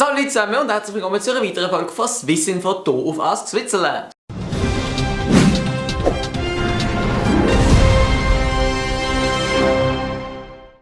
Salut zusammen und herzlich willkommen zu einer weiteren Folge von Swissinfo hier auf Ask Switzerland.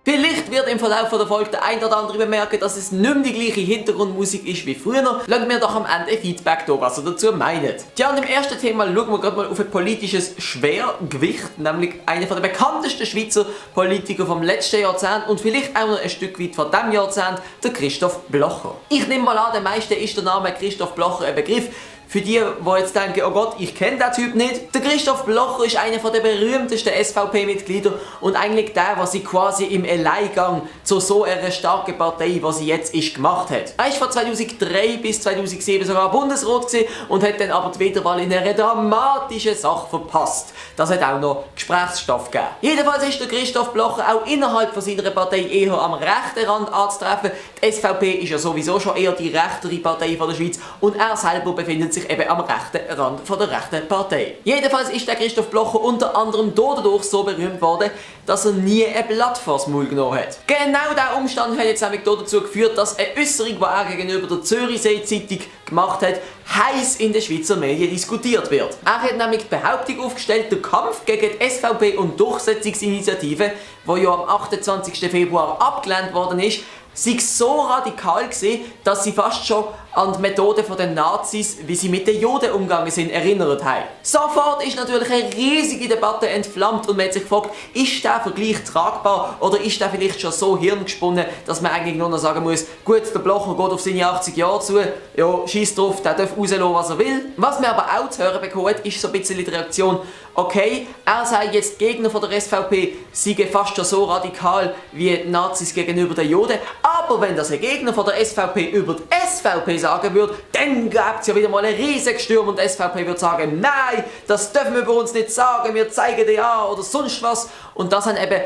Vielleicht wird im Verlauf der Folge der ein oder andere bemerken, dass es nicht mehr die gleiche Hintergrundmusik ist wie früher. Lasst mir doch am Ende Feedback da, was ihr dazu meint. Ja, und im ersten Thema schauen wir gerade mal auf ein politisches Schwergewicht, nämlich einer der bekanntesten Schweizer Politiker vom letzten Jahrzehnt und vielleicht auch noch ein Stück weit von diesem Jahrzehnt, der Christoph Blocher. Ich nehme mal an, den meisten ist der Name Christoph Blocher ein Begriff. Für die jetzt denken, oh Gott, ich kenne den Typ nicht. Der Christoph Blocher ist einer der berühmtesten SVP-Mitglieder und eigentlich der, was sie quasi im Alleingang zu so einer starken Partei, was sie jetzt ist, gemacht hat. Er ist von 2003 bis 2007 sogar Bundesrat gewesen und hat dann aber die Wiederwahl in einer dramatischen Sache verpasst. Das hat auch noch Gesprächsstoff gegeben. Jedenfalls ist der Christoph Blocher auch innerhalb von seiner Partei eher am rechten Rand anzutreffen. Die SVP ist ja sowieso schon eher die rechtere Partei von der Schweiz und er selber befindet sich eben am rechten Rand von der rechten Partei. Jedenfalls ist der Christoph Blocher unter anderem dadurch so berühmt worden, dass er nie ein Blatt vors Maul genommen hat. Genau dieser Umstand hat jetzt nämlich dazu geführt, dass eine Äußerung, die er gegenüber der Zürichsee Zeitung gemacht hat, heiß in den Schweizer Medien diskutiert wird. Er hat nämlich die Behauptung aufgestellt, der Kampf gegen die SVP und Durchsetzungsinitiative, die ja am 28. Februar abgelehnt worden ist, sei so radikal gewesen, dass sie fast schon an die Methode der Nazis, wie sie mit den Juden umgegangen sind, erinnert haben. Sofort ist natürlich eine riesige Debatte entflammt und man hat sich gefragt, ist der Vergleich tragbar oder ist der vielleicht schon so hirngesponnen, dass man eigentlich nur noch sagen muss, gut, der Blocher geht auf seine 80 Jahre zu, ja, scheiß drauf, der darf rauslassen, was er will. Was man aber auch zu hören bekommen hat, ist so ein bisschen die Reaktion, okay, er sei jetzt Gegner von der SVP, sei fast schon so radikal wie die Nazis gegenüber den Juden, aber wenn das ein Gegner von der SVP über die SVP sagen würde, dann gäbe es ja wieder mal einen riesigen Sturm und die SVP würde sagen, nein, das dürfen wir über uns nicht sagen, wir zeigen dir ja oder sonst was. Und das haben eben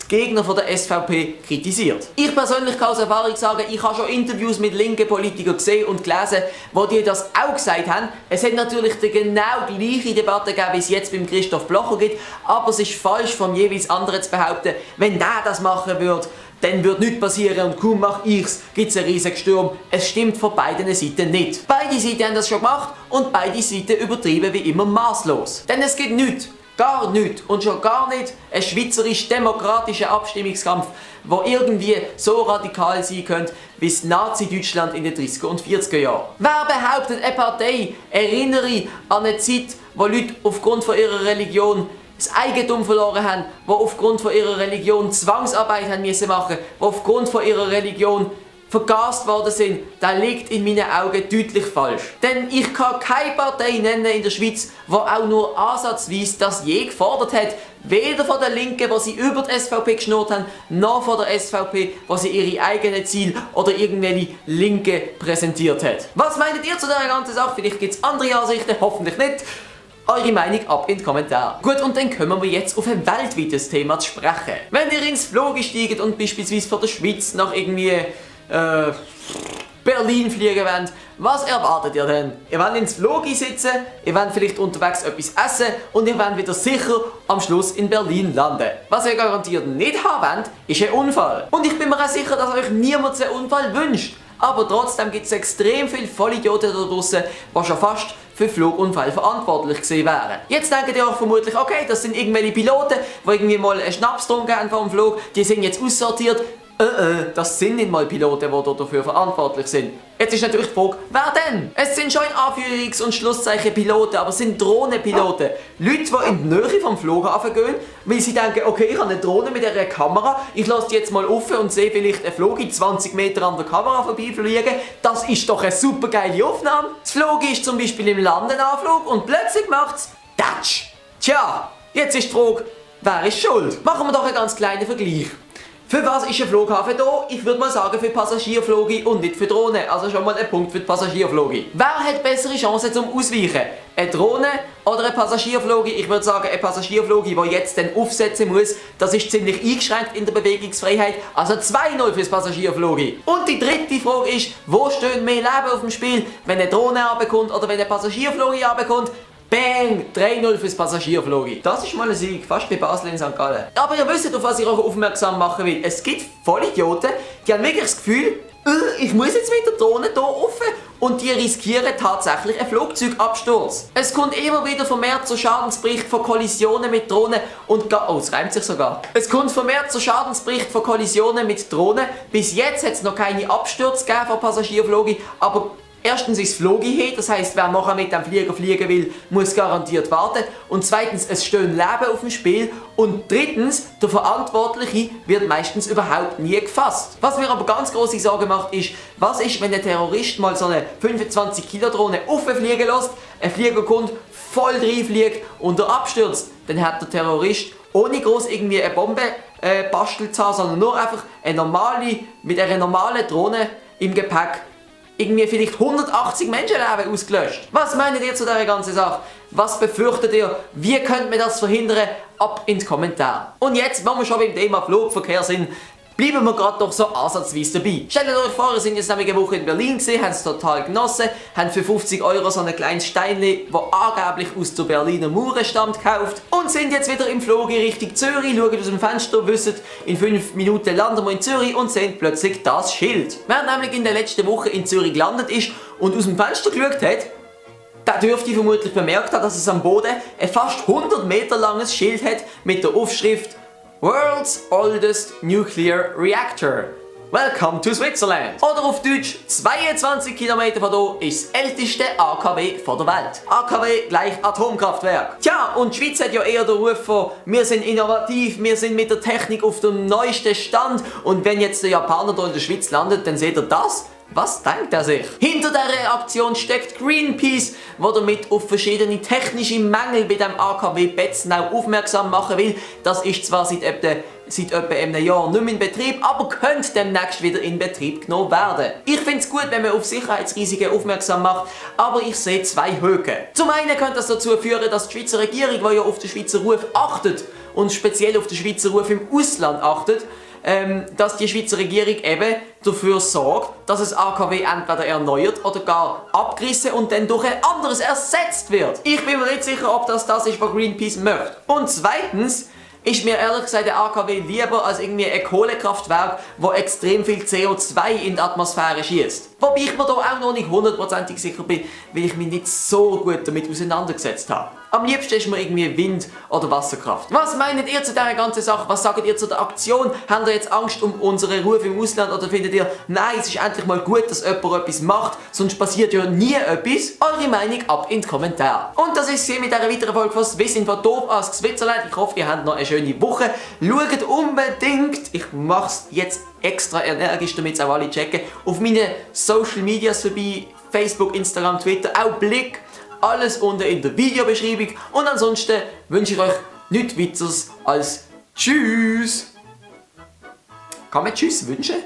die Gegner von der SVP kritisiert. Ich persönlich kann aus Erfahrung sagen, ich habe schon Interviews mit linken Politikern gesehen und gelesen, wo die das auch gesagt haben. Es hat natürlich die genau gleiche Debatte gegeben, wie es jetzt beim Christoph Blocher gibt, aber es ist falsch vom jeweils anderen zu behaupten, wenn der das machen würde, dann wird nichts passieren und kaum mache ich's, gibt es einen riesigen Sturm. Es stimmt von beiden Seiten nicht. Beide Seiten haben das schon gemacht und beide Seiten übertrieben wie immer maßlos. Denn es gibt nichts, gar nichts und schon gar nicht einen schweizerisch-demokratischen Abstimmungskampf, der irgendwie so radikal sein könnte wie das Nazi-Deutschland in den 30er und 40er Jahren. Wer behauptet, eine Partei erinnere an eine Zeit, wo Leute aufgrund von ihrer Religion das Eigentum verloren haben, die aufgrund von ihrer Religion Zwangsarbeit haben müssen machen, die aufgrund von ihrer Religion vergast worden sind, das liegt in meinen Augen deutlich falsch. Denn ich kann keine Partei nennen in der Schweiz, die auch nur ansatzweise das je gefordert hat, weder von der Linken, wo sie über die SVP geschnurrt haben, noch von der SVP, wo sie ihre eigenen Ziele oder irgendwelche Linke präsentiert hat. Was meint ihr zu dieser ganzen Sache? Vielleicht gibt es andere Ansichten, hoffentlich nicht. Eure Meinung ab in die Kommentare. Gut, und dann kommen wir jetzt auf ein weltweites Thema zu sprechen. Wenn ihr ins Flugzeug steigt und beispielsweise von der Schweiz nach irgendwie Berlin fliegen wollt, was erwartet ihr denn? Ihr wollt ins Flugzeug sitzen, ihr wollt vielleicht unterwegs etwas essen und ihr wollt wieder sicher am Schluss in Berlin landen. Was ihr garantiert nicht haben wollt, ist ein Unfall. Und ich bin mir auch sicher, dass euch niemand einen Unfall wünscht. Aber trotzdem gibt es extrem viele Vollidioten da draussen, die schon fast für Flugunfälle verantwortlich gewesen wären. Jetzt denkt ihr euch vermutlich, okay, das sind irgendwelche Piloten, die irgendwie mal einen Schnaps getrunken haben vor dem Flug, die sind jetzt aussortiert. Das sind nicht mal Piloten, die dafür verantwortlich sind. Jetzt ist natürlich die Frage, wer denn? Es sind schon in Anführungs- und Schlusszeichen Piloten, aber es sind Drohnenpiloten. Leute, die in die Nähe vom Flughafen gehen, weil sie denken, okay, ich habe eine Drohne mit einer Kamera, ich lasse die jetzt mal auf und sehe vielleicht einen Flug in 20 Meter an der Kamera vorbeifliegen. Das ist doch eine super geile Aufnahme. Das Flug ist zum Beispiel im Landenanflug und plötzlich macht's Tatsch. Tja, jetzt ist die Frage, wer ist schuld? Machen wir doch einen ganz kleinen Vergleich. Für was ist ein Flughafen da? Ich würde mal sagen für Passagierflüge und nicht für Drohnen. Also schon mal ein Punkt für die Passagierflüge. Wer hat bessere Chancen zum Ausweichen? Eine Drohne oder ein Passagierflug? Ich würde sagen, ein Passagierflug, der jetzt dann aufsetzen muss, das ist ziemlich eingeschränkt in der Bewegungsfreiheit. Also 2-0 fürs Passagierflug. Und die dritte Frage ist, wo stehen mehr Leben auf dem Spiel, wenn eine Drohne runterkommt oder wenn ein Passagierflug runterkommt? Bang! 3-0 fürs Passagierflug. Das ist mal ein Sieg, fast wie Basel in St. Gallen. Aber ihr wisst, auf was ich euch aufmerksam machen will. Es gibt Vollidioten, die haben wirklich das Gefühl, ich muss jetzt mit der Drohne hier und die riskieren tatsächlich einen Flugzeugabsturz. Es kommt immer wieder vermehrt zu Schadensberichten von Kollisionen mit Drohnen und es reimt sich sogar. Es kommt vermehrt zu Schadensberichten von Kollisionen mit Drohnen. Bis jetzt hat es noch keine Abstürze gegeben von Passagierflogi, aber erstens ist das Flogi, das heisst, wer nachher mit dem Flieger fliegen will, muss garantiert warten. Und zweitens, es stehen Leben auf dem Spiel. Und drittens, der Verantwortliche wird meistens überhaupt nie gefasst. Was mir aber ganz große Sorge macht, ist, was ist, wenn ein Terrorist mal so eine 25-Kilo-Drohne auffliegen lässt, ein Flieger kommt, voll reinfliegt und er abstürzt. Dann hat der Terrorist ohne groß irgendwie eine Bombe bastelt zu haben, sondern nur einfach mit einer normalen Drohne im Gepäck irgendwie vielleicht 180 Menschenleben ausgelöscht. Was meint ihr zu dieser ganzen Sache? Was befürchtet ihr? Wie könnt ihr das verhindern? Ab ins Kommentar. Und jetzt, wenn wir schon beim Thema Flugverkehr sind, bleiben wir gerade doch so ansatzweise dabei. Stellt euch vor, ihr sind jetzt nämlich eine Woche in Berlin gewesen, haben es total genossen, haben für 50 € so ein kleines Steinchen, das angeblich aus der Berliner Mauer stammt, gekauft und sind jetzt wieder im Flug in Richtung Zürich, schauen aus dem Fenster, wissen, in 5 Minuten landen wir in Zürich und sehen plötzlich das Schild. Wer nämlich in der letzten Woche in Zürich gelandet ist und aus dem Fenster geschaut hat, der dürfte vermutlich bemerkt haben, dass es am Boden ein fast 100 Meter langes Schild hat mit der Aufschrift World's Oldest Nuclear Reactor. Welcome to Switzerland. Oder auf Deutsch, 22 Kilometer von hier ist das älteste AKW von der Welt. AKW gleich Atomkraftwerk. Tja, und die Schweiz hat ja eher den Ruf von, wir sind innovativ, wir sind mit der Technik auf dem neuesten Stand. Und wenn jetzt der Japaner hier in der Schweiz landet, dann seht ihr das. Was denkt er sich? Hinter dieser Aktion steckt Greenpeace, der damit auf verschiedene technische Mängel bei dem AKW Betzenau aufmerksam machen will. Das ist zwar seit etwa einem Jahr nicht mehr in Betrieb, aber könnte demnächst wieder in Betrieb genommen werden. Ich finde es gut, wenn man auf Sicherheitsrisiken aufmerksam macht, aber ich sehe zwei Höhen. Zum einen könnte das dazu führen, dass die Schweizer Regierung, die ja auf den Schweizer Ruf achtet und speziell auf den Schweizer Ruf im Ausland achtet, dass die Schweizer Regierung eben dafür sorgt, dass das AKW entweder erneuert oder gar abgerissen und dann durch ein anderes ersetzt wird. Ich bin mir nicht sicher, ob das ist, was Greenpeace möchte. Und zweitens ist mir ehrlich gesagt der AKW lieber als irgendwie ein Kohlekraftwerk, wo extrem viel CO2 in die Atmosphäre schießt. Wobei ich mir da auch noch nicht hundertprozentig sicher bin, weil ich mich nicht so gut damit auseinandergesetzt habe. Am liebsten ist mir irgendwie Wind- oder Wasserkraft. Was meint ihr zu dieser ganzen Sache? Was sagt ihr zu der Aktion? Habt ihr jetzt Angst um unseren Ruf im Ausland oder findet ihr, nein, es ist endlich mal gut, dass jemand etwas macht, sonst passiert ja nie etwas? Eure Meinung ab in die Kommentare. Und das ist es mit dieser weiteren Folge von Swissinfo doof aus Switzerland. Ich hoffe, ihr habt noch eine schöne Woche. Schaut unbedingt, ich mach's jetzt extra energisch, damit es auch alle checken, auf meine Social Medias vorbei, Facebook, Instagram, Twitter, auch Blick. Alles unten in der Videobeschreibung. Und ansonsten wünsche ich euch nichts weiteres als Tschüss. Kann man Tschüss wünschen?